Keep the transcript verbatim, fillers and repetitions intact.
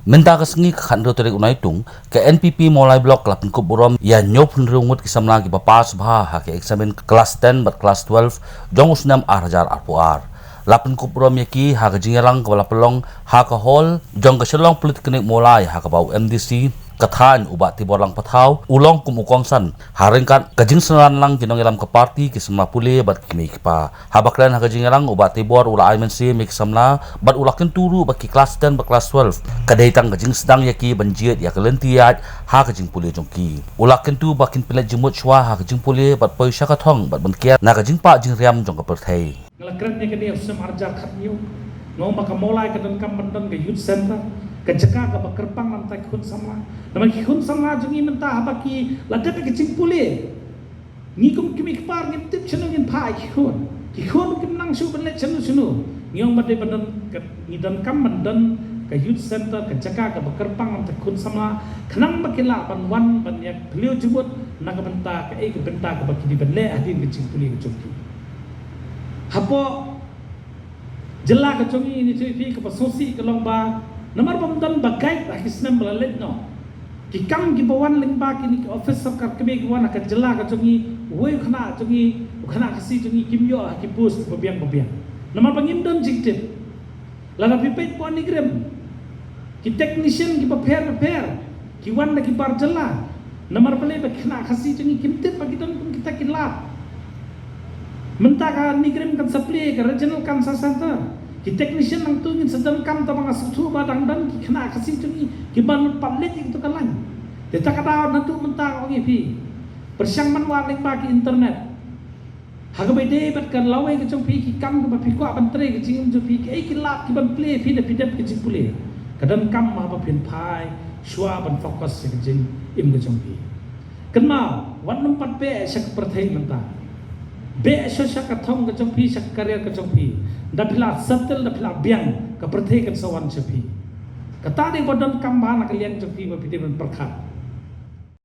Mynta ka sngi ka khathynriew tarik u Naitung, ka N P P Mawlai Block ka la pynkup burom ïa hynñiewphew hynriew ngut ki samla kiba pass bha ha ka eksamin klas ten bad klas twelve jong u snem ar hajar arphew ar. La pynkup burom ïa ki ha ka jingïalang kaba la pynlong ha ka hall jong ka Shillong Polytechnic Mawlai, ha kaba u M D C ka thaiñ, u Bah Tibor Langpathaw, u long kum u kongsan ha ryngkat ka jingsynran lang ki nongïalam ka party, ki samla pule bad ki kmie ki kpa. Haba kren ha ka jingïalang, u Bah Tibor u la ai mynsiem ïa ki samla bad u la kyntu ruh ba ki klas ten bad klas twelve ka dei tang ka jingsdang ïa ki ban jied ïa ka lynti ïaid ha ka jingpule jong ki. U la kyntu ba kin pynleit jingmut shuwa ha ka jingpule bad poi sha ka thong bad ban kiar na ka jingpah jingriam jong ka pyrthei. Nga la kren ïa kane ha u snem ar hajar khathynñiew. Nga ong ba ka Mawlai ka donkam ban don ka youth center, ka jaka kaba kyrpang namar ki khun samla. Namar ki khun samla jong ngi mynta haba ki la dep ïa ka jingpule, ngi kum ki kmie ki kpa ngim tip shano ngin phah ïa ki khun. Ki khun kim nang shuh ban leit shano shano. Ngi ong ba dei ban don ka, ngi donkam ban don ka youth center, ka jaka kaba kyrpang namar ki khun samla, khnang ba ki lah ban wan ban ïa phylliew jingmut na ka bynta kaei ka bynta kaba ki dei ban leh hadien ka jingpule ka jong ki. Hapoh jylla ka jong ngi, ngi tip hi, kaba sngewsih ka long ba namar bym don ba guide ha ki snem ba la leit noh, ki kam kiba wan lyngba kine ki office sorkar kmie kiba wan ha ka jylla ka jong ngi, uwei u khynnah jong ngi, u khynnah Khasi jong ngi kim ïoh ha ki post ba biang ba biang. Namar ba ngim don jingtip. Lada phi peit hapoh NEIGRIHMS, ki technician kiba pher ba pher ki wan da ki bar jylla. Namar balei? Ba ki khynnah Khasi jong ngi kim tip ba ki don kum kita ki lad. Mynta ka NEIGRIHMS kan sa plie ka Regional Cancer Center, ki technician nangtu ngin sa donkam, tangba nga sngewthuh ba dang don ki khynnah Khasi jong ngi kiba nud pat leit ïa kito ka lain. Te ta ka daw nangtu mynta nga ong ïa phi, pyrshang ban wad lyngba ki internet. Ha kaba ïadei bad ka lawei ka jong phi, ki kam kaba phi kwah ban trei ka jingim jong phi, kaei ki lad ki ban plie phi da phi dep ka jingpule, ka donkam haba phin phai shuwa ban focus ïa ka jingim ka jong phi. Kynmaw, wat nym pat beh sha ka pyrthei mynta. Beh shuwa sha ka thong ka jong phi, sha ka career ka jong phi. Da phi la settle, da phi la biang, ka pyrthei kan sa wan sha phi. Kata dei ba donkam bha na ka liang jong phi ba phi dei ban pyrkhat.